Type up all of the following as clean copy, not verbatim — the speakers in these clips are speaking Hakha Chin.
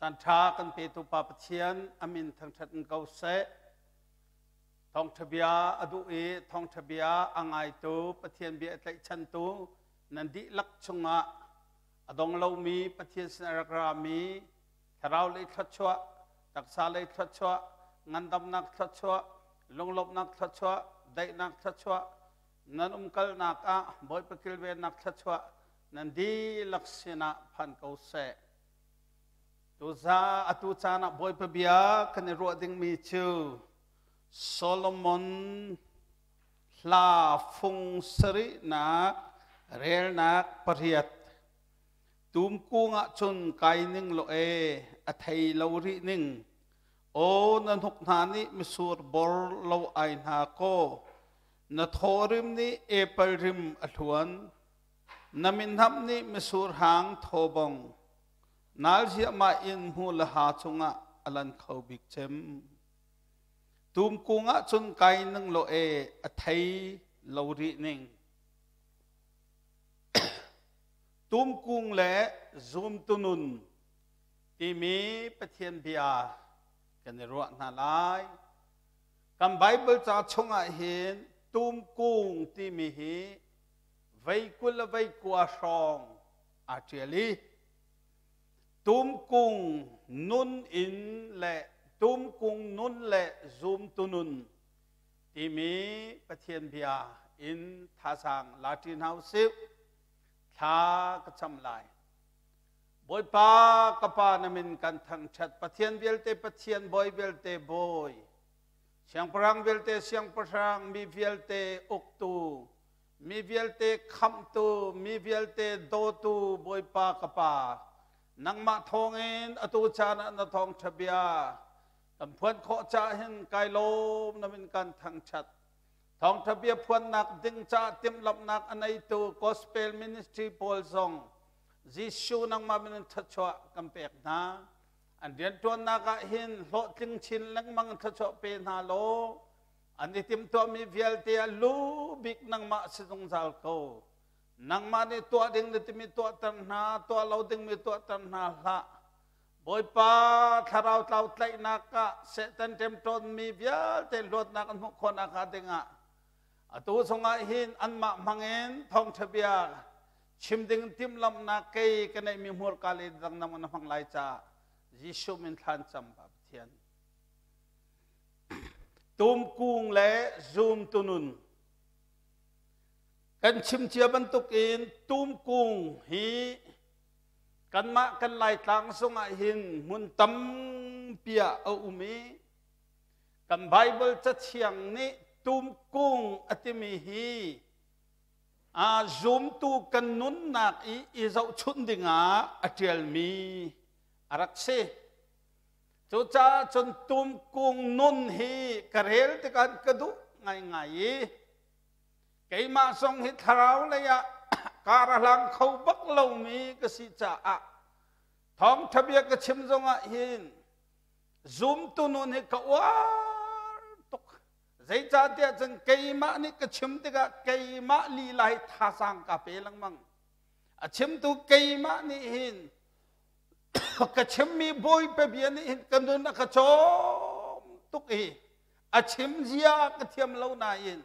Caan ṭha kan petu Pa Pathian a min thangṭhat in ko seh. Thawngṭha bia a duh i thawngṭha bia a ngaitu Pathian bia a tlaihchantu nan dihlak chungah a dong lomi Pathian sin a rak rami thlarau lei thluachuah, taksa lei thluachuah, ngandamnak thluachuah, lunglawmhnak thluachuah, daihnak thluachuah, nan umkalnak ah Bawipa kilvennak thluachuah nan dihlak sinah phan ko seh. Tuza atu caan ah Bawipa bia kan i ruah dingmi cu Solomon hla fung sarihnak relnak pariat tumkung ah cun kai ning law e a thei lo rih ning aw na hnuk hna nih misur bor lo ai hna kaw na thaw rim nih apple rim a hluan na minhnam nih misur hang thaw bong Nal ziahmah in hmu le ha cungah a lan kho bik cem. Tumkung ah cun kai ning law e a thei lo rih ning. Tumkung le zumtu nun timi Pathian bia kan i ruah hna lai. Kan Bible ca chungah hin tumkung timi hi vei 20 le vei 9 hrawng aa ṭial i tumkung nun in le tumkung nun le zumtu nun timi Pathian bia in thazaang la ṭi hna usih. Thla ka cam lai. Bawipa ka pa na min kan thangṭhat. Pathian vialte Pathian, Bawi vialte Bawi, Siangpahrang vialte Siangpahrang, mi vialte uktu, mi vialte khamhtu, mi vialte dawtu Bawipa ka Pa, nangmah thawngin atu caan ah na thawngṭha bia kan phuan khawh caah hin kai lawm na min kan thangṭhat. Thawngṭha bia phuannak ding caah timhlamhnak a neitu gospel ministry pawl zong Jesuh nangmah min in thluachuah kan pek hna. An rianṭuannak ah hin hlawhtling chin lengmang thluachuah pe hna law An i timhtuahmi vialte ah lu bik nangmah si zungzal ko. Nangmah nih tuah ding na timi tuahter hna, tuah lo dingmi tuahter hna hlah. Bawipa thlarau tlau tlaihnak ah Satan ṭemṭawnmi vialte luatnak an hmuh khawhnak hnga dingah atu chungah hin anmah hmangin thawngṭha bia chim ding timhlamhnak kei ka neihmi hmurka le dang nang na hmang lai caah Jesuh min thlan cam Pa Pathian. Tumkung le zumtu nun. Kan chim cia bantukin tumkung hi kanmah kan Laitlang zongah hin hmun tampi ah a um i kan Baibal cathiang nih tumkung a timi hi a zumtu kan nunnak i i zohchunh dingah a ṭialmi a rak si. Cucaah cun tumkung nun hi ka rel tikah ka duh ngaingai i keimah zong hi thlarau lei ah kar a hlang kho bak lomi ka si caah thawngṭha bia ka chim zongah hin zumtu nun hi ka uar tuk. Zeicahtiah cun keimah nih ka chim tikah keimah lila hi thazaang ka pe lengmang. A chimtu keimah nih hin ka chimmi Bawipa bia nih hin ka nun a ka cawm tuk i a chim zia ka thiam lo nain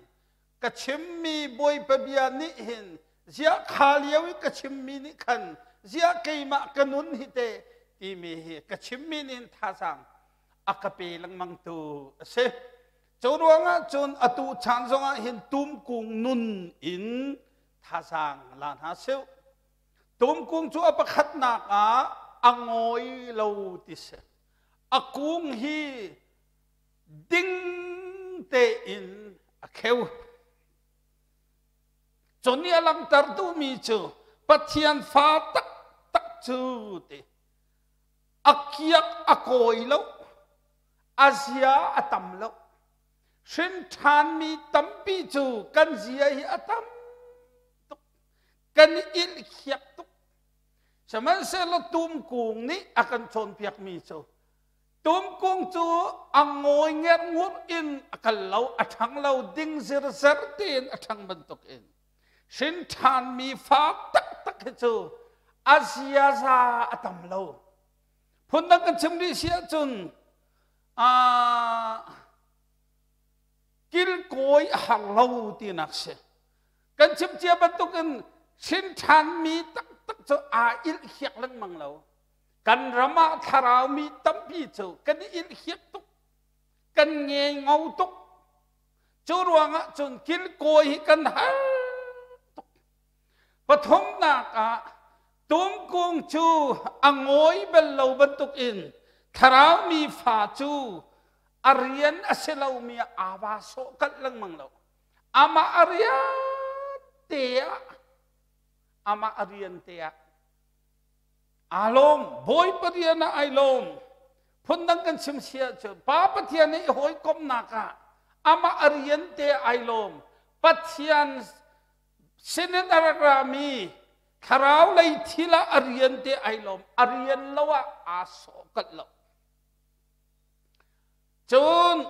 ka chimmi Bawipa bia nih hin ziah kha lio i ka chimmi nih khan ziah keimah ka nun hi te timi hi ka chimmi nih hin thazaang a ka pe lengmang tu a si. Cu ruangah cun atu chan zongah hin tumkung nun in thazaang la hna sih. Tumkung cu a pakhatnak ah a ngawi lo ti si. A kung hi ding tein a kheu. Cu nih a langhter duhmi cu Pathian fa taktak cu ti. A kiak a kawi lo, a zia a tam lo. Hrin ṭhanmi tampi cu kan zia hi a tam tuk. Kan i ilhkhiak tuk. Sihmanhsehlaw tumkung nih a kan cawnpiakmi cu tumkung cu a ngawi ngerhngur in a kal lo, a ṭhang lo, ding zirzer tein a ṭhang bantukin hrin ṭhanmi fa taktak hi cu a ziaza a tam lo. Phundang kan chim rih si ahcun kilkawi a har lo tinak si. Kan chim cia bantukin hrin ṭhanmi taktak cu aa ilh hiak lengmang lo. Kan ram ah thlarau mi tampi cu kan i ilh hiak tuk. Kan nge ngo tuk. Cu ruangah cun kilkawi hi kan har tuk. Pathumnak ah tumkung cu a ngawi bal lo bantukin thlarau mi fa cu a rian a si lomi ah aa va sawh kalh lengmang lo. Amah a rian te ah amah a rian te ah aa lawm. Bawipa rian ah ai lawm. Phundang kan chim si ahcun Pa Pathian i hawikomhnak ah amah a rian te ai lawm. Pathian sinin a rak rami thlarau lei thil ah a rian te ai lawm. A rian lo ah aa sawhkalh lo. Cun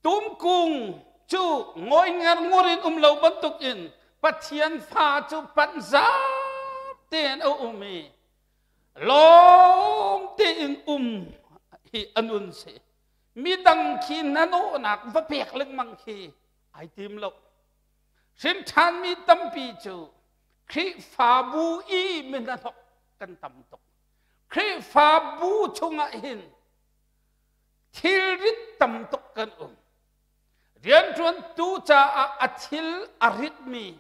tumkung cu ngawi ngar in um lo bantukin Pathian fa cu panh zat tein a um i lawm tein um hi a nun si. Midang khi nanawhnak va pek lengmang khi ai tim lo. Hrin ṭhanmi tampi cu Khrihfabu i minahok kan tam tuk. Khrihfabu chungah hin thilrit tam tuk kan um. Rianṭuantu caah a thil a ritmi,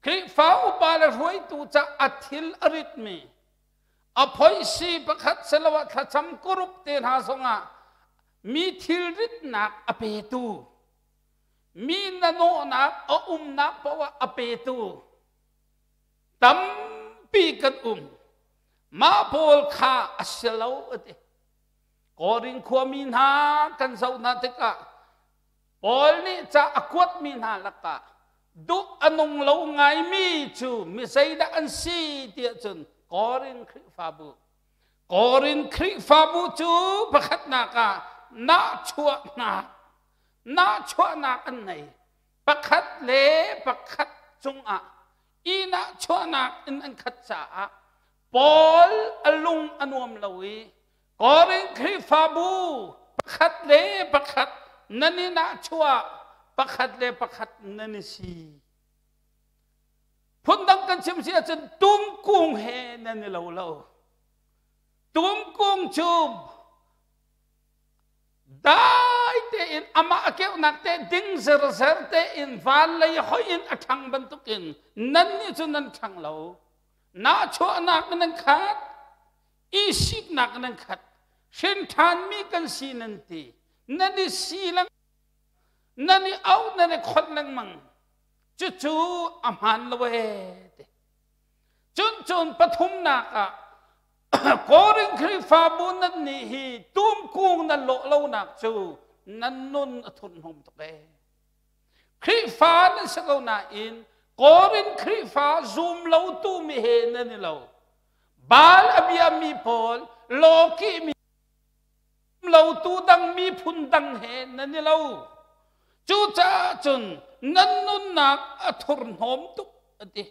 Khrihfa upa le hruaitu caah a thil a ritmi, a phoihsi pakhat siloah thlacam kurup te hna zongah mi thilritnak a petu, mi nanawhnak a umnak paoh ah a petu tampi kan um. Mah pawl kha a si lo a ti. Korin khuami hna kan zoh hna tikah Paul nih ca a kuatmi hna lakah duh a nung lo ngaimi cu mi zeidah an si tiah cun Korin Khrihfabu. Korin Khrihfabu cu pakhatnak ah nahchuahnak nahchuahnak an nei. Pakhat le pakhat cungah i nahchuahnak in an khat caah Paul a lung a nuam lo i Korin Khrihfabu pakhat le pakhat nan i nahchuah, pakhat le pakhat nan i si. Phundang kan chim si ahcun tumkung he nan i lo lo. Tumkung cu dai tein amah a keuhnak te ding zerzer tein van lei hoih in a ṭhang bantukin nannih cu nan ṭhang lo. Nahchuahnak nan khat, i siknak nan khat, hrin ṭhanmi kan si nan ti. Nan i si leng, nan i auh, nan i khonh lengmang. Cucu a hmaan lo ee ti. Cun cun pathumnak ah Korin Khrihfabu nan nih hi tumkung nan lawh lonak cu nan nun a thurhnawm tuk ee. Khrihfa nan si ko nain Korin Khrihfa zum lotu mi he nan i lo. Baal a biami pawl, lawkih mi lotu dang miphun dang he nan i lo. Cucaah cun nan nunnak a thurhnawm tuk a ti.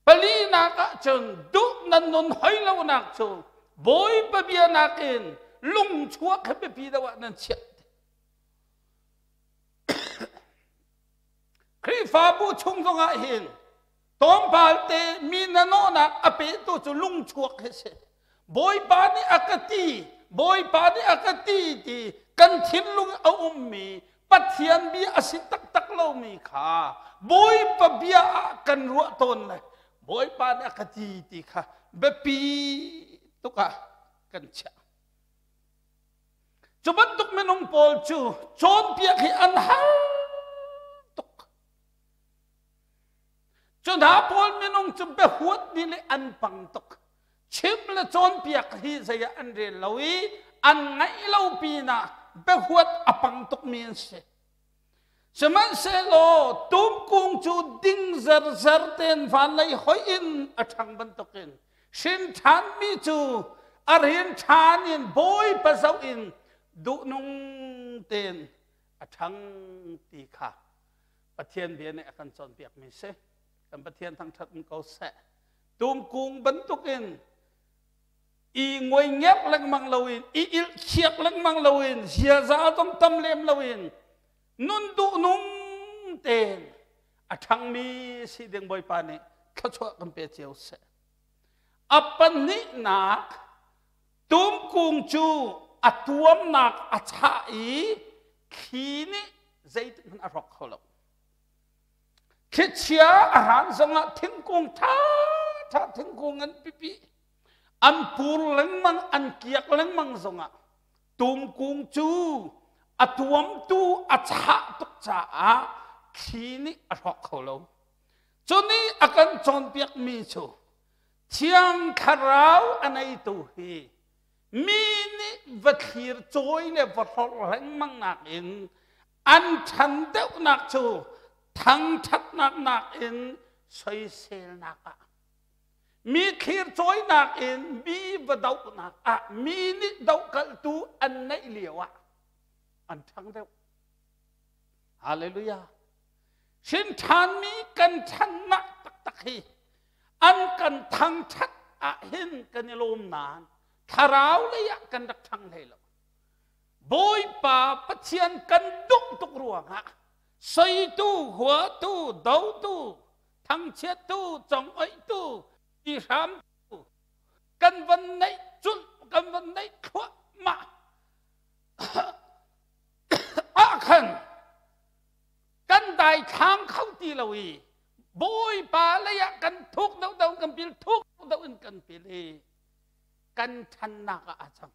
Palinak ah cun duh nan nun hoi lonak cu Bawipa bia nakin lungchuak he biapi deuh ah nan chiah. Khrihfabu chung zongah hin tlawmpal te mi na nawhnak a petu cu lungchuak hi si. Bawipa nih a ka ti, Bawipa nih a ka ti ti kan thinlung a ummi Pathian bia a si taktak lomi kha Bawipa bia ah kan ruah tawn le Bawipa nih a ka ti ti kha biapi tuk ah kan chiah. Cu bantuk minung pawl cu cawnpiak hi an har tuk. Cu hna pawl minung cu biahuat nih le an pang tuk. Chim le cawnpiak hi zei ah an rel lo i an ngaih lo pinah biahuat a pang tukmi an si. Sihmanhsehlaw tumkung cu ding zerzer tein van lei hoih in a ṭhang bantukin hrin ṭhanmi cu a rin ṭhan in Bawipa zoh in duhnung tein a ṭhang ti kha. Pathian bia nih a kan cawnpiakmi si. Kan Pathian thangṭhat in ko seh. Tumkung bantukin i ngoi ngerh lengmang loin, i ilh khiak lengmang loin, ziaza zong tam lem loin, nun duh nung tein a ṭhangmi si ding Bawipa nih thluachuah kan pe cio seh. A pahnihnak tumkung cu a tuamnak a chah i thli nih zeitik hmanh a hrawk kho lo. Thlichia a hran zongah thingkung ṭhaṭha thingkung an pipi an pur lengmang an kiak lengmang zongah tumkung cu a tuamtu a chah tuk caah thli nih a hrawk kho lo. Cu nih a kan cawnpiakmi cu Thiang Thlarau a neitu hi mi nih va thlir cawi le va hlorh lengmang nakin an ṭhan deuhnak cu thangṭhatnak nakin soiselnak ah mi thlir cawinak in mi va dohnak ah mi nih dohkalhtu an neih lio ah an ṭhang deuh. Hallelujah. Hrin ṭhanmi kan ṭhannak taktak hi an kan thangṭhat ah hin kan i lawm nain thlarau lei ah kan rak ṭhang hlei lo. Bawipa Pathian kan duh tuk ruangah soitu, huatu, dotu, thangchiattu, congoihtu, tihramtu kan van neih culh, kan van neih thluahmah ah khan kan daithlang kho ti lo i Bawipa lei ah kan thuk deuh deuh kan pil thuk deuh in kan pil i kan ṭhannak ah a cang.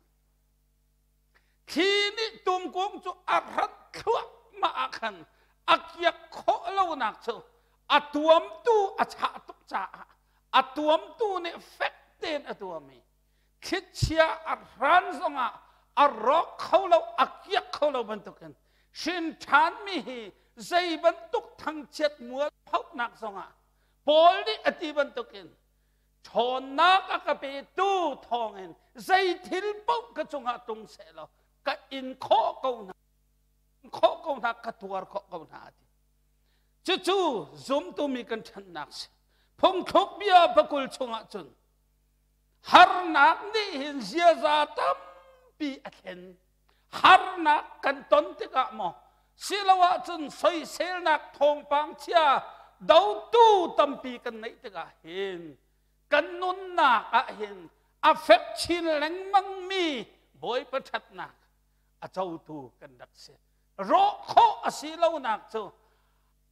Thli nih tumkung cu a rat thluahmah ah khan a kiak khawh lonak cu a tuamtu a chah tuk caah a tuamtu nih fek tein a tuam i thlichia a hran zongah a rawk kho lo a kiak kho lo bantukin hrin ṭhanmi hi zei bantuk thangchiat mual phohnak zongah Paul nih a ti bantukin ṭhawnnak a ka petu thawngin zei thil paoh ka cungah tlung seh law ka in khawh ko hna khawh ko hna ka tuar khawh ko hna a ti cucu zumtu mi kan ṭhannak si phungthluk bia pakul chungah cun harnak nih hin ziaza tampi a thlen harnak kan ton tikah maw siloah cun soiselnak thawngpang chia dotu tampi kan neih tikah hin kan nunnak ah hin a fek chin lengmang mi Bawipa ṭhatnak a cotu kan rak si rawh khawh a si lonak cu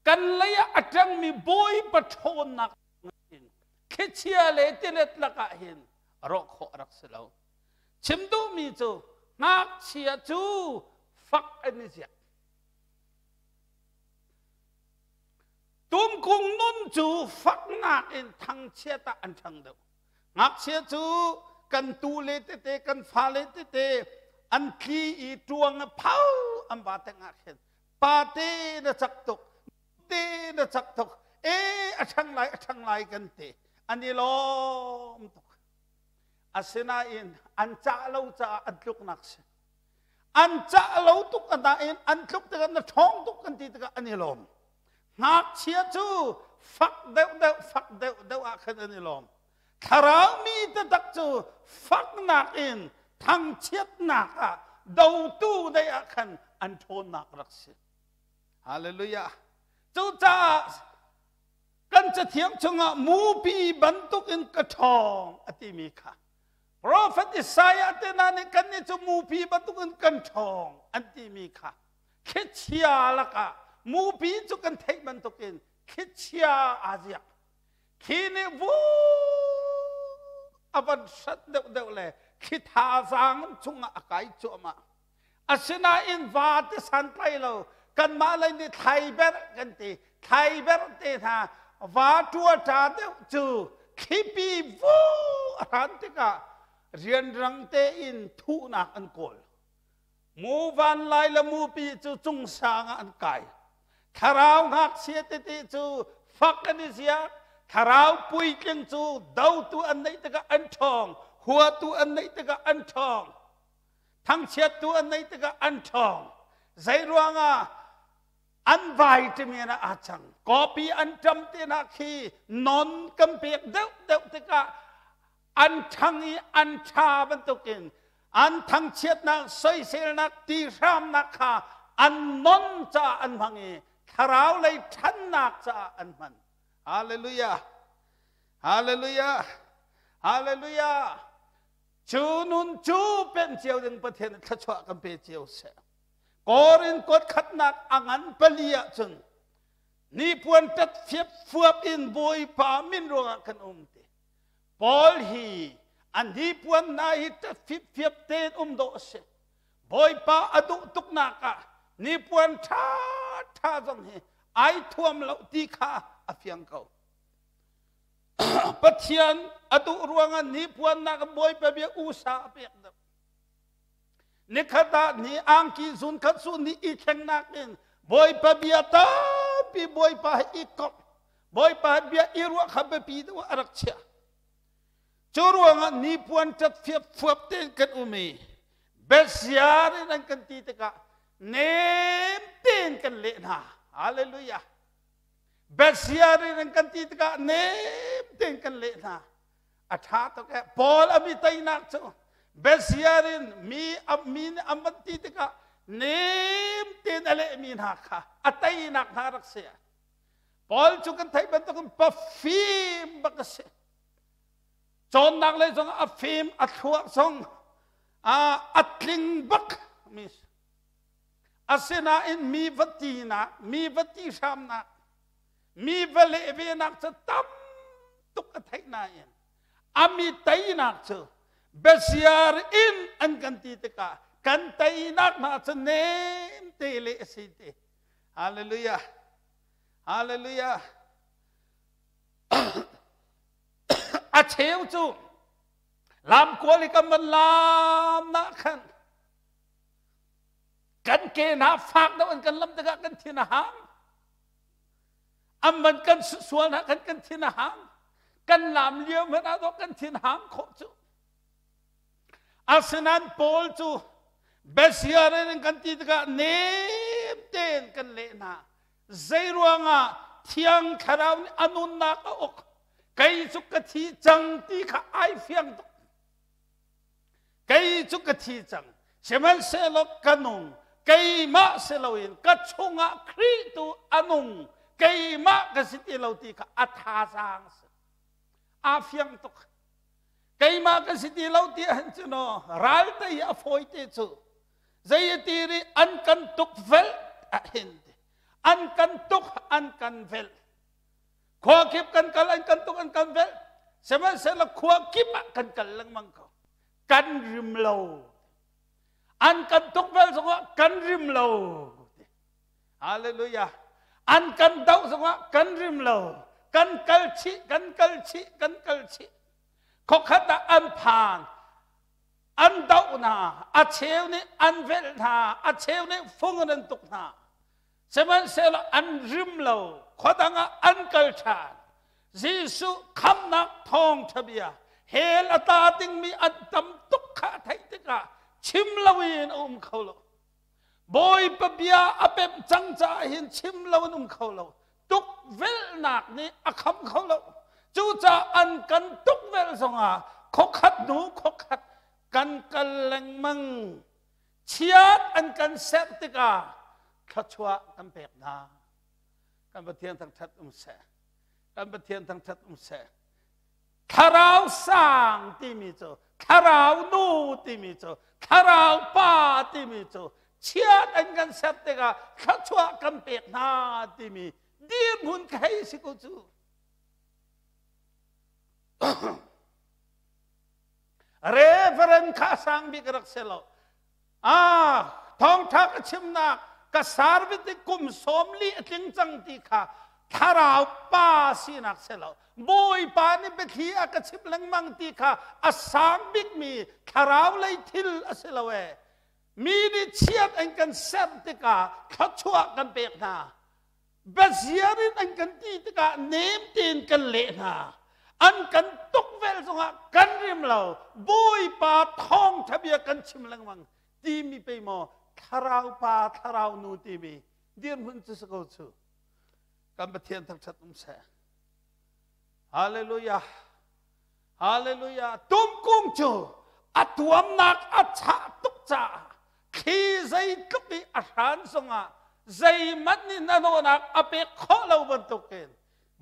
kan lei ah a ṭangmi Bawipa ṭhawnnak hin thlichia le tilet lakah hin rawh khawh a rak si lo Chim duhmi cu ngakchia cu fak an i ziak. Tumkung nun cu faknak in thangchiat ah an ṭhang deuh. Ngakchia cu kan tu le tete kan fale tete an tli i ṭuang a phau an va teng ah khin pate na cak tuk te na cak tuk e a ṭhang lai a ṭhang lai kan ti an i lawm tuk Asinain an cah lo caah an tluknak si. An cah lo tuk nain an tluk tikah na ṭhawng tuk kan ti tikah an i lawm. Ngakchia cu fak deuhdeuh fak deuhdeuh ah khan an i lawm. Thlarau mi taktak cu faknak in thangchiatnak ah dotu dei ah khan an ṭhawnnak rak si. Hallelujah. Cucaah kan cathiang chungah mupi bantukin ka ṭhawng a timi kha Prophet Isaiah te hna nih kannih cu mupi bantukin kan ṭhawng an timi kha thlichia lakah mupi cu kan theih bantukin thlichia aa ziak khi nih vu a van hrat deuhdeuh le thli thazaang chungah a kai cuahmah Asinain va ti santlai lo kanmah lei nih thlaiberh kan ti. Thlaiberh te hna va ṭuaṭa deuh cu thlipi vu a hran tikah rianrang tein thuhnak an kawl. Mu vanlai le mupi cu cungsang ah an kai. Thlarau ngakchia tete cu fak an i ziak. Thlarau puitling cu dotu an neih tikah an ṭhawng, huatu an neih tikah an ṭhawng. Thangchiattu an neih tikah an ṭhawng. Zei ruangah? An vitamin ah aa cang. Kawpi an ṭam te hna khi non kan pek deuhdeuh tikah an ṭhang i an ṭha bantukin an thangchiatnak, soiselnak, tihramnak kha an non caah an hmang i thlarau lei ṭhannak caah an hman. Hallelujah! Hallelujah! Hallelujah! Cu nun cu pemh cio ding Pathian thluachuah kan pe cio seh. Korin kuat khatnak a ngan pali ahcun nipuan tat fiap fuap in Bawipa min ruangah kan um ti. Paul hi an hnipuan hna hi tat fip fiap tein um dawh a si. Bawipa a duh tuknak ah nipuan ṭha ṭha zong hi ai thuam lo ti kha a fiang ko. Pathian a duh ruangah hnipuannak Bawipa bia usa a pek deuh. Nikhat ah ni angki zun khat su ni i thlengnak in Bawipa bia tampi Bawipa he i komh Bawipa bia i ruah kha biapi deuh a rak chiah. Cu ruangah nipuan ṭat fiap fuap tein kan um i Bethziar in an kan ti tikah nem tein kan leh hna. Hallelujah. Bethziar in an kan ti tikah nem tein kan leh hna. A ṭha tuk eh. Paul a mi teinak cu Bethziar in mi mi nih an van ti tikah nem tein a lehmi hna kha a teinak hna rak si. Paul cu kan theih bantukin pafim bak a si. Cawnnak lei zong a fim, a thluak zong a tling bak mi Asinain mi va tinak, mi va ti hramnak, mi va leh venak cu tam tuk a theih nain a mi teinak cu biasiar in an kan ti tikah kan teinak hna cu nem te le a si te. Hallelujah. Hallelujah. A cheu cu lamkual i kan van lam nah khan kan ke hna fak deuh in kan lam tikah kan thin a hang. An van kan sual hna khan kan thin a hang. Kan lam lio hmanh ah kan thin hang khawh cu. Asinain Paul cu Bethsiar in kan ti tikah nem tein kan leh hna. Zei ruangah Thiang Thlarau nih a nunnak a uk. Kei cu ka thi cang ti kha ai fiang tuk. Kei cu ka thi cang. Sihmanhsehlaw ka nung. Keimah si loin ka chungah Khrih tu a nung. Keimah ka si ti lo ti kha a thazaang a si. Aa fiang tuk. Keimah ka si ti lo ti ahhin cun aw ral tei a fawi te cu zei a ti ri an kan tuk velh ahhin an kan tuk an kan velh khua kip kan kal an kan tuk an kan velh sihmanhsehlaw khua kip ah kan kal lengmang ko kan rim lo an kan tuk vel zongah kan rim lo Hallelujah. An kan doh zongah kan rim lo. Kan kal chih, kan kal chih, kan kal chih. Khokhat ah an phan. An doh hna. A cheu nih an velh hna. A cheu nih fung in an tuk hna. Sihmanhsehlaw an rim lo. Khuadang ah an kal ṭhan. Jesuh khamnak thawngṭha bia hell a ta dingmi an tam tuk kha a theih tikah chim loin a um kho lo. Bawipa bia a pemh cang caah hin chim lo an um kho lo. Tukvelhnak nih a kham kho lo. Cucaah an kan tukvelh zongah khokhat hnu khokhat kan kal lengmang. Chiat an kan serh tikah thluachuah kan pek hna. Kan Pathian thangṭhat um seh. Kan Pathian thangṭhat um seh. Thlarau sang timi cu thlarau nu timi cu thlarau pa timi cu chiat an kan ser tikah thluachuah kan pek hna timi dirhmun ka hei si ko cu. Reverend kha sang bik rak si lo. Ah, thawngṭha ka chimnak ka service i kum 40 a tling cang ti kha thlarau pa sinak si lo. Bawipa nih biathli a ka chimh lengmang ti kha a sang bikmi thlarau lei thil a si lo ee. Mi nih chiat an kan serh tikah thluachuah kan pek hna. Biaziar in an kan ti tikah nem tein kan leh hna. An kan tukvelh zongah kan rim lo. Bawipa thawngṭha bia kan chim lengmang timi pei maw thlarau pa thlarau nu timi Dirhmun cu si ko cu. Kan Pathian thangṭhat um seh. Hallelujah. Hallelujah. Tumkung cu a tuamnak a chah tuk caah thli zeitluk i a hran zongah zeihmanh nih na nawhnak a pek khawh lo bantukin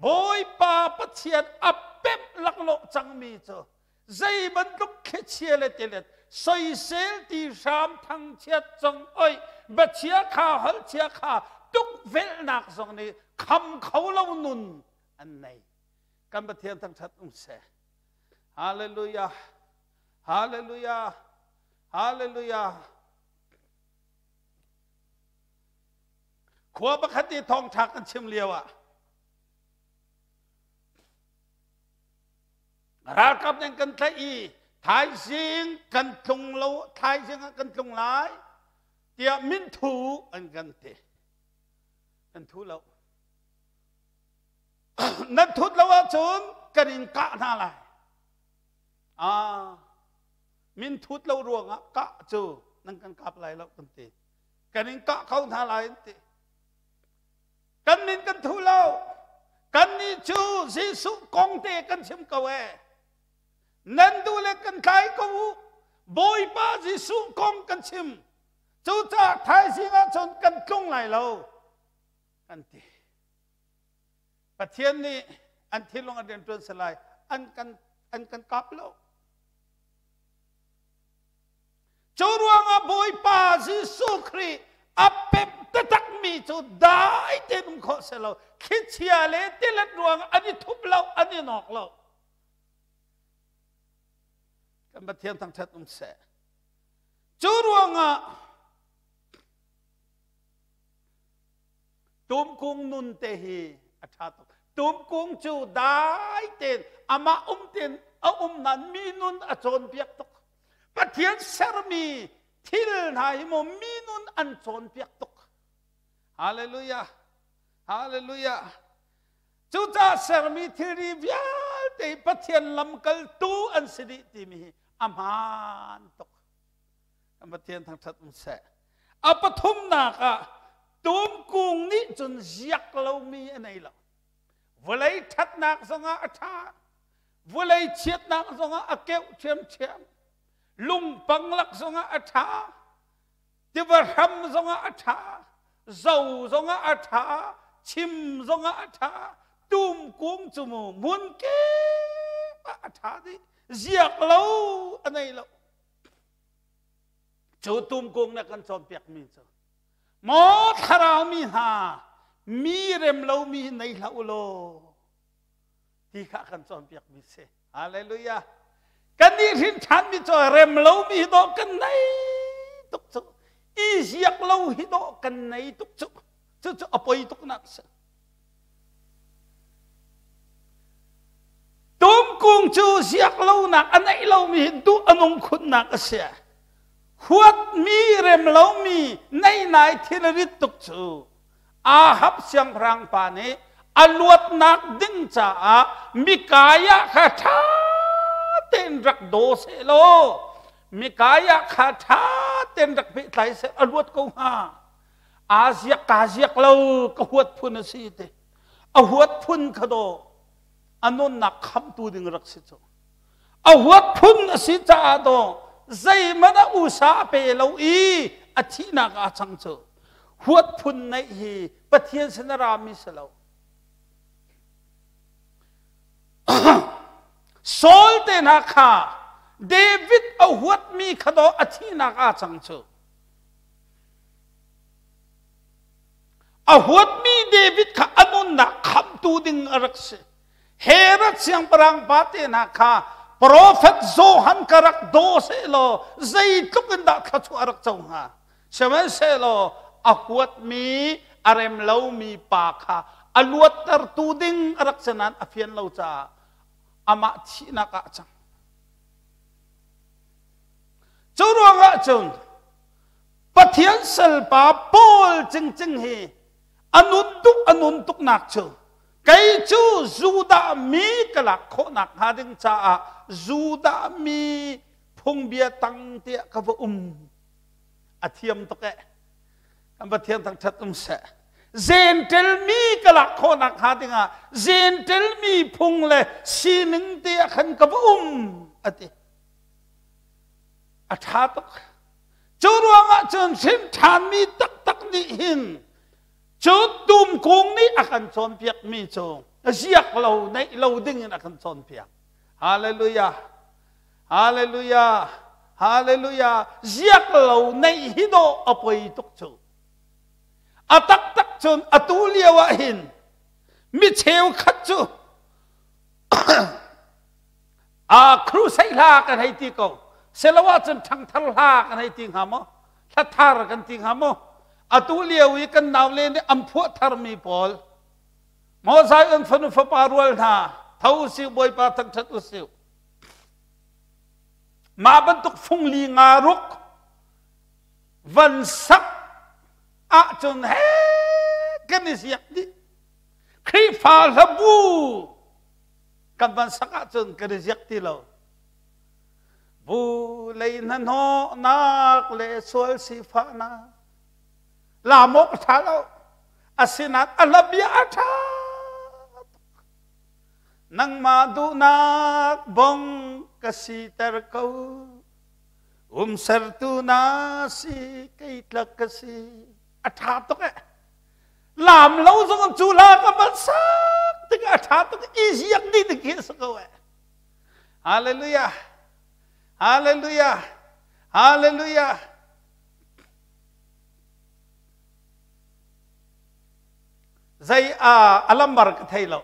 Bawipa Pathian a pemh laklawh cangmi cu zei bantuk thlichia le tilet soisel ti hram thangchiat cong oi bachia kha holchia kha tukvelhnak zong nih kham kho lo nun an nei. Kan Pathian thangṭhat um seh. Hallelujah. Hallelujah. Hallelujah. Khua pakhat i thawngṭha kan chim lio ah ralkap nih kan tlaih i thaizing kan tlung lo thaizing ah kan tlung lai tiah minthu an kan ti. Kan thu lo. Nan thut lo ahcun kan in kah hna lai. Ah, min thut lo ruangah kah cu nan kan kap lai lo kan ti. Kan in kah kho hna lai an ti. Kan min kan thu lo. Kan nih cu Jesuh kong te kan chim ko e. Nan duh le kan tlai ko u. Bawipa Jesuh kong kan chim. Cucaah thaizing ahcun kan tlung lai lo kan ti. Pathian nih an thinlung an rianṭuan si lai an kan an kan kap lo. Cu ruangah Bawipa Jesuh Khrih a pemh taktakmi cu dai tein um khawh si lo. Thlichia le tilet ruangah an i thup lo, an i nawk lo. Kan Pathian thangṭhat um seh. Cu ruangah Tumkung nun te hi a ṭha tuk. Tumkung cu dai tein amah um tein a um nain mi nun a cawnpiak tuk. Pathian sermi thil hna hi maw mi nun an cawnpiak tuk. Hallelujah. Hallelujah. Cucaah sermi thilri vialte hi Pathian lamkaltu an si dih timi hi a hmaan tuk. Kan Pathian thangṭhat um seh. A pathumnak ah tumkung nih cun ziak lomi a nei lo. Vawlei ṭhatnak zongah a ṭha. Vawlei chiatnak zongah a keuh ṭhiamṭhiam. Lungpang lak zongah a ṭha. Tiva hram zongah a ṭha. Zo zongah a ṭha. Chim zongah a ṭha. Tumkung cu mu hmun kip ah a ṭha dih. Ziak lo a nei lo. Cu tumkung na kan cawnpiakmi cu maw thlarau mi hna mi rem lomi hi nei hlah u law ti kha kan cawnpiakmi si. Hallelujah. Kan nih hrin ṭhanmi cu rem lomi hi dawh kan nei tuk cu. I ziak lo hi dawh kan nei tuk cu. Cucu a poi tuk nak si. Tumkung cu ziak lonak a neih lomi hi duh a nung khunnak a si. Huatmi rem lomi neinai thil a rit tuk cu Ahab siangpahrang pa nih a luatnak ding caah Mikaiah kha ṭha tein rak daw seh law Mikaiah kha ṭha tein rak pehtlai seh a luat ko hnga. Aa ziak kaa ziak lo ka huat phun a si te. A huat phun kha daw a nunnak khamtu ding rak si cu. A huat phun a si caah daw zeihmanh a usa a pe lo i a thihnak aa cang cu. Huat phun neih hi Pathian sin a rami si lo. Saul te hna kha David a huatmi kha daw a thihnak aa cang cu. A huatmi David kha a nunnak khamtu ding a rak si. Herod siangpahrang pa te hna kha profet Johan ka rak daw sehlaw zeitluk in dah thluachuah a rak co hnga. Sihmanhsehlaw a huatmi a rem lomi pa kha a luattertu ding a rak si nain a fian lo caah amah thihnak ah a cang. Cu ruangah cun Pathian salpa Paul cingcing hi a nun tuk a nun tuknak cu kei cu Judah mi ka lak khawhnak hnga ding caah Judah mi phungbia tang tiah ka va um. A thiam tuk eh. Kan Pathian thangṭhat um seh. Gentel mi ka lak khawhnak hnga dingah Gentel mi phung le sining te ah khan ka va um a ti. A ṭha tuk. Cu ruangah cun hrin ṭhanmi taktak nih hin cu tumkung nih a kan cawnpiakmi cu ziak lo neih lo ding in a kan cawnpiak. Hallelujah. Hallelujah. Hallelujah. Ziak lo neih hi dawh a poi tuk cu. A taktak cun atu lio ah hin mi cheukhat cu a crusade hla kan hei ti ko. Selo ahcun ṭhangthar hla kan hei ti hnga maw? Hla thar kan ti hnga maw? Atu lio i kan naule nih an phuah tharmi pawl maw Zion fanu fapa rual hna tho usih Bawipa thangṭhat usih. Mah bantuk fungli nga ruk van sak ahcun he kan i ziak dih. Khrihfa hlabu kan van sak ahcun kan i ziak ti lo. Bu lei hnahnawhnak le sual sifahnak lamawk a ṭha lo. Asinain a hla bia a ṭha Nangmah duhnak bong ka siter ko. Umsertu na si kei tlak ka si. A ṭha tuk eh. Lam lo zong cu la ka van sak tik a ṭha tuk i ziak dih ding khi a si ko eh. Hallelujah. Hallelujah. Hallelujah. Zei a alambar ka thei lo.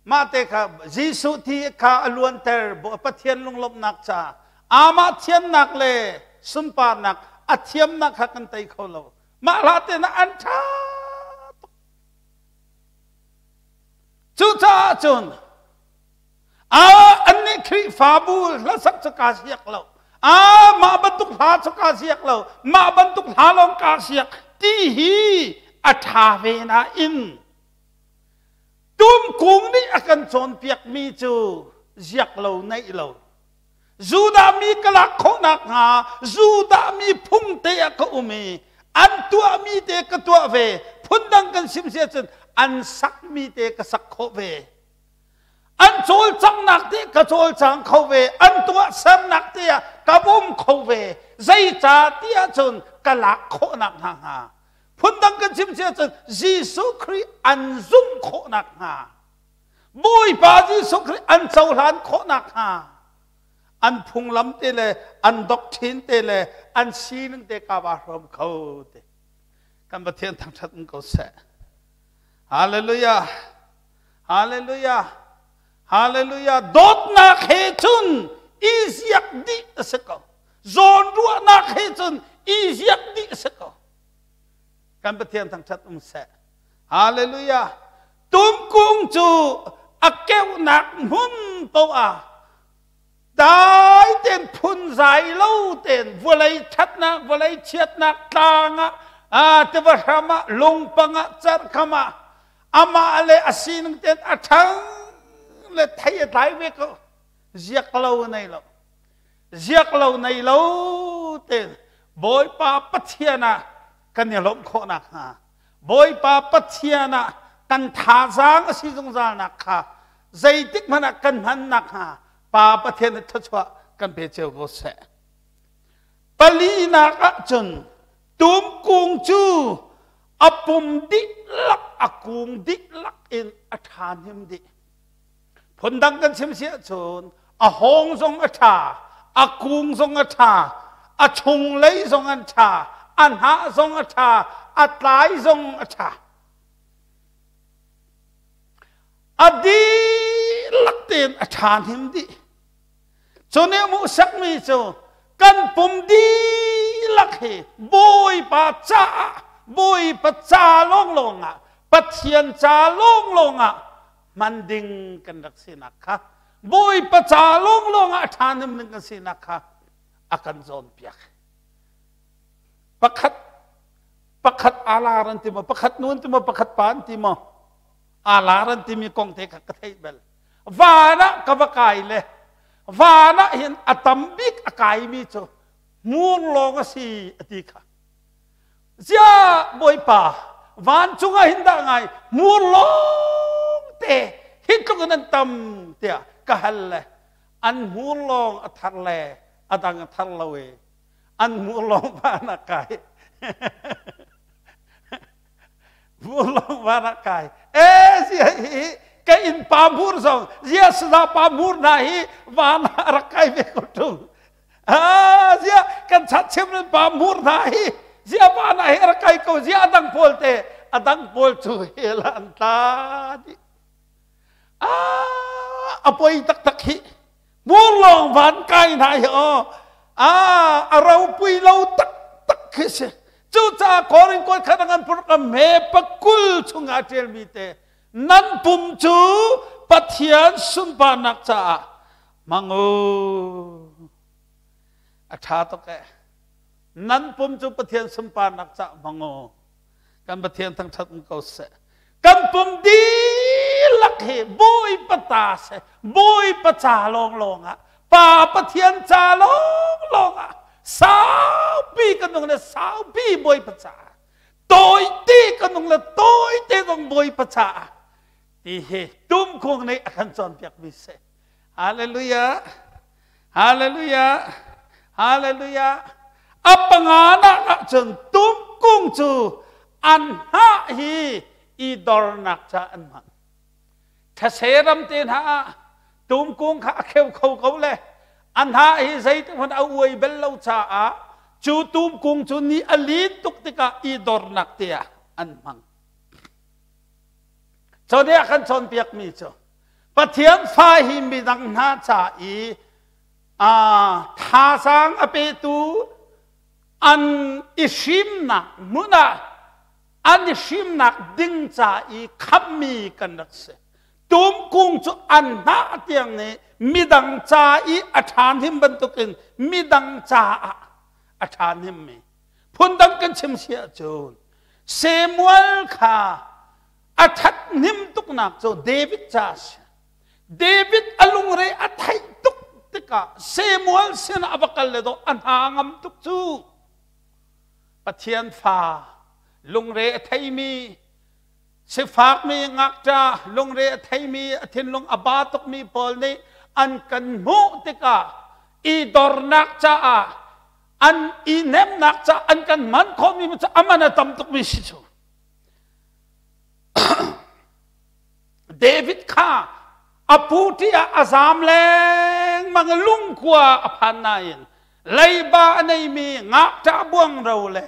Mah te kha Jesuh thi kha a luanter Pathian lunglawmhnak ca amah thiannak le sunparnak a thiamnak kha kan tei kho lo. Mah hla te na an ṭha tuk. Cucaah cun a annih Khrihfabu hlasak cu kaa siak lo. A mah bantuk hla cu kaa siak lo. Mah bantuk hla lawng kaa siak ti hi a ṭha ve nain Tumkung nih a kan cawnpiakmi cu ziak lo neih lo. Judah mi ka lak khawh nakhnga Judah mi phung te ah ka um i an tuahmi te ka tuah ve. Phundang kan sim si ahcun an sakmi te ka sak khawh ve. An cawlcanghnak te ka cawlcang kho ve. An tuahsernak te ah ka bawm kho ve. Zeicah ti ahcun ka lak khawh nakhnga hnga. Phundang kan chim si ahcun Jesuh Khrih an zumh khawh nakhnga Bawipa Jesuh Khrih an cohlan khawh nakhnga an phunglam te le an doctrine te le an sining te ka va hrawm kho te kan Pathian thangṭhat um ko seh. Hallelujah. Hallelujah. Hallelujah. Dawtnak he cun i ziak dih a si ko. Zawnruahnak he cun i ziak dih a si ko. Kan Pathian thangṭhat um seh. Hallelujah. Tumkung cu a keuhnak hmun poah dai tein phunzai lo tein vawlei ṭhatnak vawlei chiatnak tlang ah tiva hram ah lungpang ah cerhkham ah amah le a sining tein a ṭhang le thei a tlai ve ko ziak lo nei lo ziak lo nei lo tein Bawipa Pathian ah kan i lawmh khawh nakhnga Bawipa Pathian ah kan thazaang a si zungzalnak kha zeitik hmanh ah kan hman nakhnga Pa Pathian nih thluachuah kan pe cio ko seh. Palinak ah cun tumkung cu a pum dihlak a kung dihlak in a ṭha hnim dih. Phundang kan chim si ahcun a hawng zong a ṭha, a kung zong a ṭha, a chunglei zong an ṭha, a hnah zong a ṭha, a tlai zong a ṭha. A dihlak tein a ṭha hnim dih. Cu nih hmuhsakmi cu kan pum dihlak hi Bawipa caah, Bawipa ca lawnglawng ah, Pathian ca lawnglawng ah hman ding kan rak sinak kha Bawipa ca lawnglawng ah a ṭha ning kan sinak kha a kan zawnpiak. Pakhat pakhat alar an ti maw pakhat nu an ti maw pakhat pa an ti maw alar an timi kong te kha ka theih bal. Van ah ka va kai le van ah hin a tam bik a kaimi cu hmur lawng a si a ti kha. Ziah Bawipa. Vancung ah hin dah ngai hmur lawng te hi tluk in an tam tiah ka hal le an hmur lawng a thar le a dang a thar lo i an hmur lawng van a kai. Hmur lawng van a kai. E zia hi ka inn pa hmur zong zia saza pa hmur hna hi van ah rak kai ve ko ṭung. Ah, zia kan chat chim nan pa mur hna hi zia pa na hi rak kai ko zia adang pawl te adang pawl cu hel an tla dih. Ah, a poi taktak hi mur lawng van kai hna hi aw. Ah, a ropui lo taktak khi si. Cucaah Korin kawi khat an pur ka me pakul chungah ṭialmi te nan pum cu Pathian sunparnak caah Mang u, a ṭha tuk eh. Nan pum cu Pathian sunparnak cah hmang u. Kan Pathian thangṭhat um ko seh. Kan pum dihlak hi Bawipa ta seh. Bawipa ca lawnglawng ah, Pa Pathian ca lawnglawng ah, saupi kan nung le saupi Bawipa ca. Tawite kan nung le tawite zong Bawipa caah. Ti hi tumkung nih a kan cawnpiakmi si. Hallelujah. Hallelujah. Hallelujah. A panganak ahcun tumkung cu an hnah hi i dornak ca an hmang. Thase ram te hna ah tumkung kha a kheu kho ko le a hnah hi zeitik hmanh a uai bel lo caah cu tumkung cu ni a lin tuk tikah i dornak te ah an hmang. Cu nih a kan cawnpiakmi cu Pathian fa hi midang hna ca i thazaang a petu an i hrimnak hmun ah an i hrimnak ding ca i khammi kan rak si. Tumkung cu an hnah tiang nih midang ca i a ṭha hnim bantukin midang caah a ṭha hnemmi. Phundang kan chim si ahcun Samuel kha a ṭhathnem tuknak cu David ca a si. David a lungre a theih tuk tikah Samuel sinah a va kal le dawh a hna ngam tuk cu. Pathian fa lungre a theimi sifakmi ngakṭa lungre a theimi a thinlung a ba tukmi pawl nih an kan hmuh tikah i dornak caah an i hnemnak caah an kan man khawhmi cu a man a tam tukmi si cu. David kha a pu ah a zam lengmang lungkua a phan nain leiba a neimi ngakṭah buangro le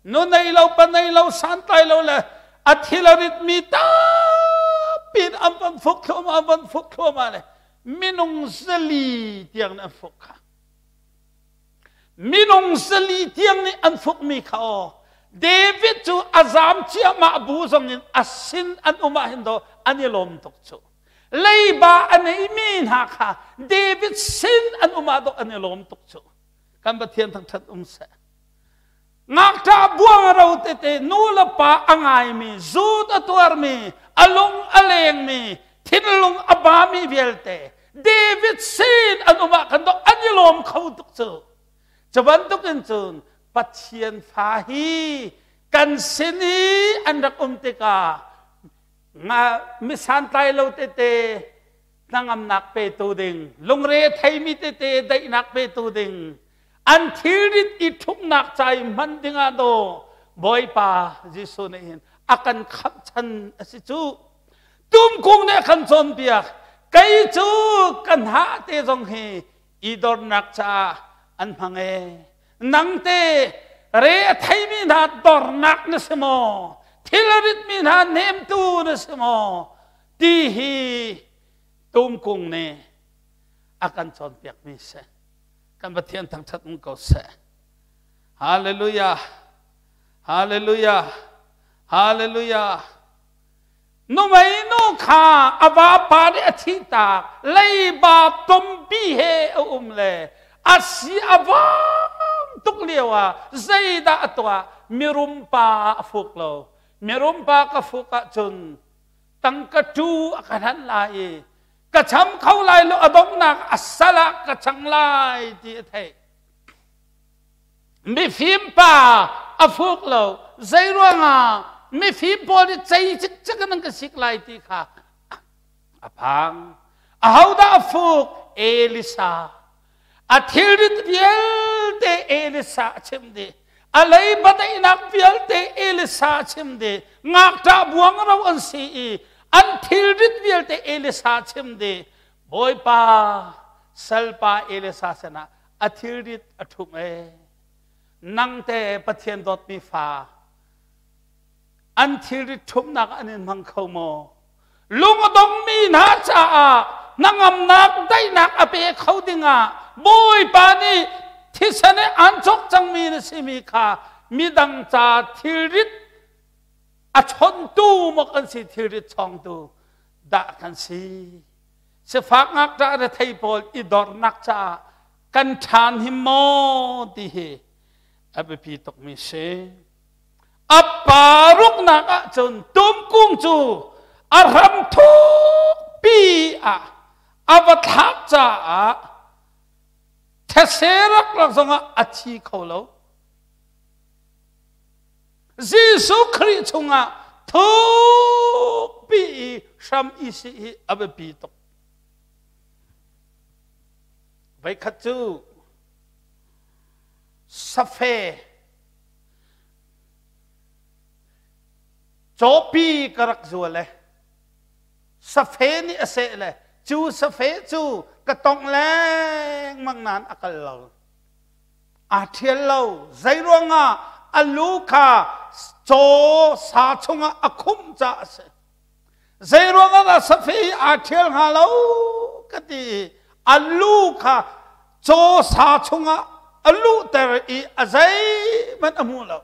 nu nei lo pa nei lo santlai lo le a thil a ritmi tampi in an van fuk thluahmah an van fuk thluahmah le minung zali tiang nih an fuk kha. Minung zali tiang nih an fukmi kha aw David cu a zam ciahmah bu zong in a sin an um ah hin daw an i lawm tuk cu. Leiba a neimi hna kha David sin an um ah daw an i lawm tuk cu. Kan Pathian thangṭhat um seh. Ngakṭah buang a ro tete nu le pa a ngaimi, zut a tuarmi, a lung a lengmi, thinlung a bami vialte David sin an um ah khan dok an i lawm kho tuk cu. Cu bantuk in cun Pathian fa hi kan sin i an rak um tikah mi santlai lo tete hnangamnak petu ding, lungre theimi tete daihnak petu ding, an thilrit i ṭhumhnak ca i hman dingah daw Bawipa Jesuh nih hin a kan khamh chan a si cu. Tumkung nih a kan cawnpiak. Kei cu kan hah te zong hi i dornak caah an hmang e. Nang te re a theimi hna dornak na si maw? Thil a ritmi hna hnemtu na si maw? Ti hi tumkung nih a kan cawnpiakmi si. Kan Pathian thangṭhat um ko seh. Hallelujah. Hallelujah. Hallelujah. Numei nu kha a vapa nih a thihtak leiba tompi he a um le a si a vang tuk lio ah zeidah a tuah? Mirum pa a fuk lo. Mirum pa ka fuk ahcun tangka ṭu a ka hlanh lai i ka cham kho lai lo, a donghnak a sal ah ka chang lai ti a theih. Mifim pa a fuk lo. Zei ruangah? Mifim pawl nih cei cikcek in an ka sik lai ti kha a phang. Ahodah a fuk? Elisa. A thilrit vialte Elisa a chim dih. A leiba daihnak vialte Elisa a chim dih. Ngakṭah buangro an si i an thilrit vialte Elisa a chim dih. Bawipa salpa Elisa sinah a thilrit a ṭhumh ee. Nang te Pathian dawtmi fa an thilrit ṭhumhnak an in hmang kho maw? Lung a dongmi hna caah hnangamnak daihnak a pe kho dingah Bawipa nih thisen he an cawk cangmi na simi kha midang ca thilrit a chontu maw kan si thilrit chawngtu dah kan si. Sifak ngakṭah rethei pawl i dornak caah kan ṭhan him maw ti hi a biapi tukmi si. A paruknak ahcun tumkung cu a hram thukpi ah a va thlak caah these raklak zongah a thi kho lo. Jesuh Khrih chungah thukpi i hram i si hi a biapi tuk. Voikhat cu safe cawpi ka rak zual e safe nih a seh le cu safe cu ka tongh lengmang nain a kal lo aa ṭhial lo zei ruangah a lu kha caw sa chungah a khumh caah a si Zei ruangah dah safe hi aa ṭhial hnga lo ka ti i a lu kha caw sa chungah a luhter i a zeihmanh a hmu lo.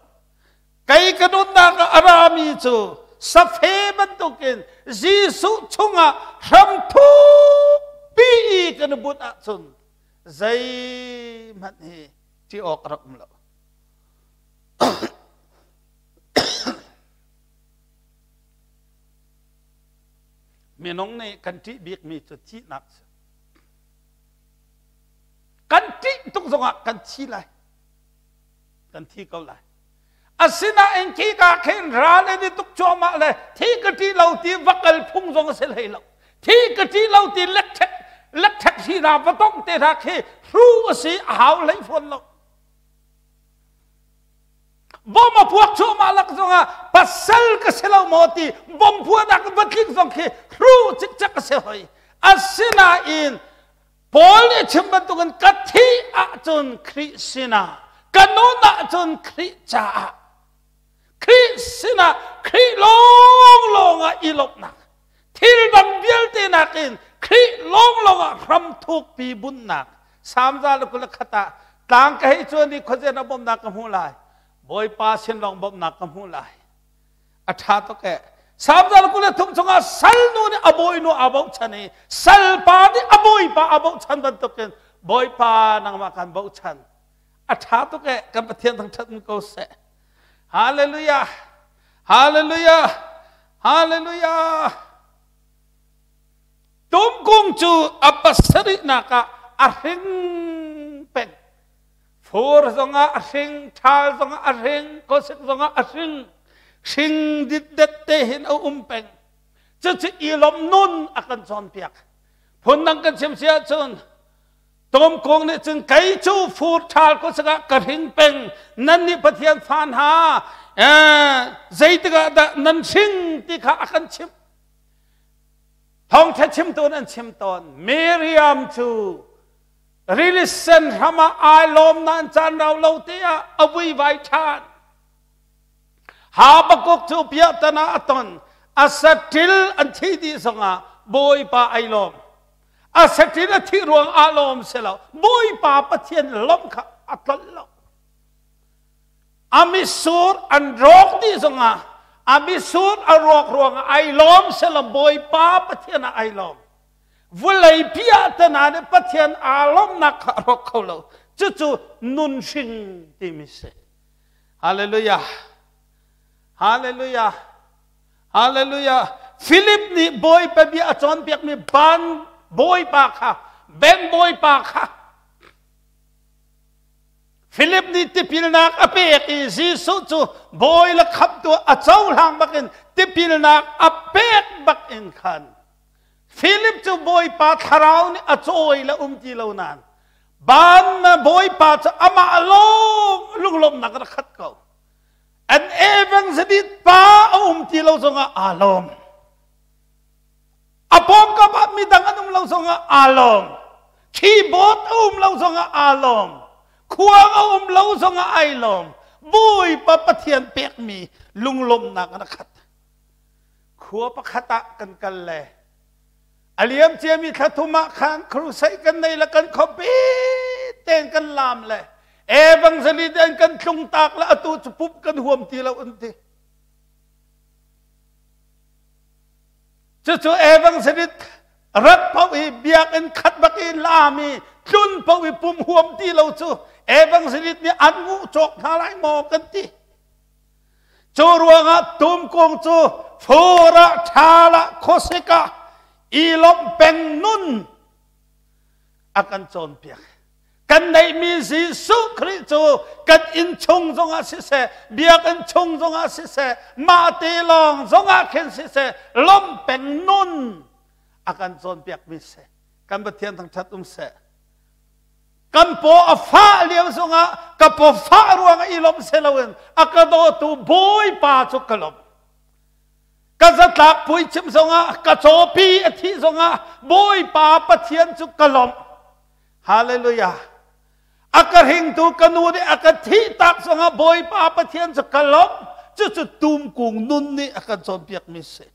Kei ka nunnak ah a rami cu safe bantukin Jesuh chungah hram thukpi i kan i bunh ahcun zeihmanh hi ṭih awk a rak um lo. Minung nih kan ṭih bikmi cu thihnak si. Kan ṭih tuk zongah kan thi lai. Kan thi ko lai. Asinain khi ka khin ral in i tuk cuahmah le thi ka ṭih lo ti va kal phung zong a si hlei lo. Thi ka ṭih lo ti lekṭhek lekṭhek hri hna va tongh te hna khi hru a si a hau hlei fawn lo. Bom a puak cuahmah lak zongah pasal ka si lo maw ti bom puahnak va tlik zong khi hru cikcek a si hoi. Asinain Paul nih chim bantukin ka thih ahcun Khrih sinah, ka nun ahcun Khrih caah, Khrih sinah, Khrih lawnglawng ah i lawmhnak, thil dang vialte nakin Khrih lawnglawng ah hram thukpi bunhnak, Salm 121 ah tlang ka hei cuan i khuazen ah bawmhnak ka hmuh lai. Bawipa sin lawng bawmhnak ka hmuh lai. A ṭha tuk eh. Salm 123 chungah salnu nih a bawinu aa bochan i salpa nih a bawipa aa bochan bantukin Bawipa nangmah kan bochan. A ṭha tuk eh. Kan Pathian thangṭhat ko seh. Hallelujah. Hallelujah. Hallelujah. Tumkung cu a pasarihnak ah a hring peng. Fur zongah a hring, ṭhal zongah a hring, khuasik zongah a hring. Hring ditdet te hin a um peng. Cucu i lawmh nun a kan cawnpiak. Phundang kan chim si ahcun Tumkung nih cun kei cu fur ṭhal khuasik ah ka hring peng. Nan nih Pathian fa hna zeitik ah dah nan hring ti kha a kan chimh. Thawngṭha chimtu an chim tawn. Miriam cu rili sen hram ah ai lawm nain caan rau lo te ah a vuivai ṭhan. Habakkuk cu piahtana a ton. A saṭil an thih dih zongah Bawipa ai lawm. A saṭil a thih ruang ah lawm si lo. Bawipa Pathian lawmh kha a tlolh lo. A mitsur an rawk dih zongah a mitsur a rawk ruangah ai lawm selaw Bawipa Pathian ah ai lawm. Vulei pi ah tana nih Pathian aa lawmhnak kha a rawk kho lo. Cucu nun hring timi si. Hallelujah. Hallelujah. Hallelujah. Philip nih Bawipa bia a cawnpiakmi ban Bawipa kha, ben Bawipa kha. Philip nih tipilnak a pek i Jesuh cu bawi le khamhtu a cohlang bakin tipilnak a pek bak in khan Philip cu Bawipa thlarau nih a cawi le um ti lo nain ban Bawipa cu amah lawng lunglawmhnak rak khat ko. An evangelist pa a um ti lo zongah aa lawm. A pawngkam ah midang an um lo zongah aa lawm. Keyboard a um lo zongah aa lawm. Khuang a um lo zongah ai lawm. Bawipa Pathian pekmi lunglawmhnak an khat. Khua pakhat ah kan kal le a liam ciami thla thum ah khan crusade kan nei le kan khuapi tein kan lam le evangelist an kan tlung tak le atu cu pup kan huam ti lo an ti. Cucu evangelist rat paoh i biakinn khat bak i laam i tlun paoh i pum huam ti lo cu evangelist nih an nguh cawk hna lai maw kan ti. Cu ruangah tumkung cu fur ah ṭhal ah khuasik ah i lawmh peng nun a kan cawnpiak. Kan neihmi Jesuh Khrih cu kan inn chung zongah siseh, biakinn chung zongah siseh, mah te lawng zongah khin siseh, lawmh peng nun a kan cawnpiakmi si. Kan Pathian thangṭhat um seh. Kan paw a fah lio zongah ka paw fah ruangah i lawmh si loin a ka dawtu Bawipa cu ka lawmh. Ka zatlak puichim zongah ka cawpi a thih zongah Bawipa Pathian cu ka lawmh. Hallelujah. A ka hringtu ka nu nih a ka thih tak zongah Bawipa Pathian cu ka lawmh. Cucu tumkung nun nih a kan cawnpiakmi si.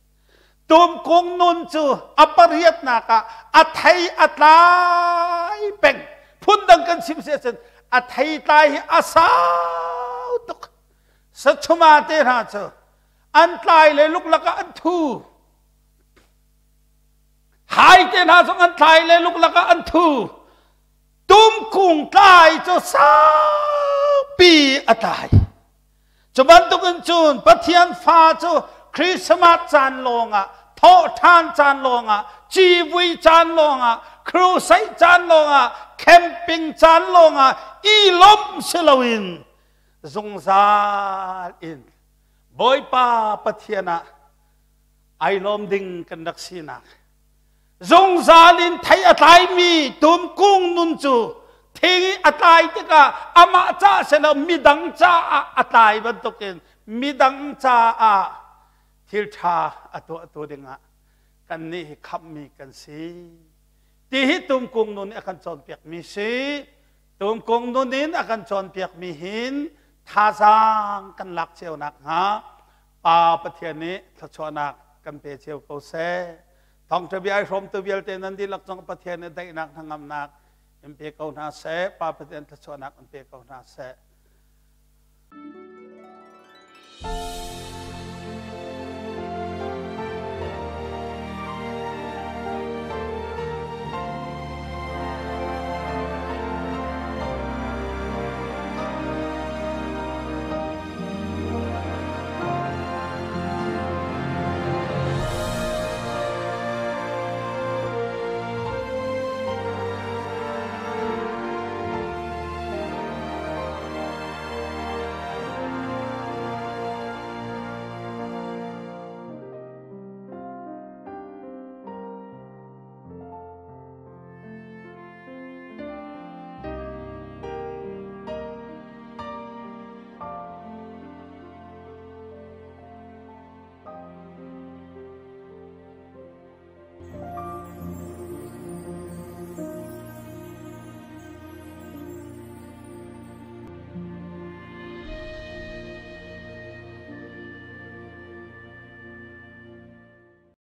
Tumkung nun cu a pariatnak ah a thei a tlai peng. Phundang kan chim si ahcun a thei tlai hi a sau tuk. Sachuma te hna cu an tlai le luklak ah an thu. Hai te hna zong an tlai le luklak ah an thu. Tumkung tlai cu saupi a tlai. Cu bantukin cun Pathian fa cu Christmas caan lawngah, thawhṭhan caan lawngah, civui caan lawngah, crusade caan lawngah, camping caan lawngah i lawmh si loin zungzal in Bawipa Pathian ah ai lawm ding kan rak sinak zungzal in thei a tlaimi tumkung nun cu thing i a tlai tikah amah ca silo midang caah a tlai bantukin midang caah thil ṭha a tuahtu dingah kannih hi khamhmi kan si ti hi tumkung nun nih a kan cawnpiakmi si tumkung nun in a kan cawnpiakmi hin thazaang kan lak cio nakhnga Pa Pathian nih thluachuahnak kan pe cio ko seh. Thawngṭha bia ai hrawmtu vialte nan dihlak cung Pathian nih daihnak hnangamnak in pe ko hna seh. Pa Pathian thluachuahnak in pe ko hna seh.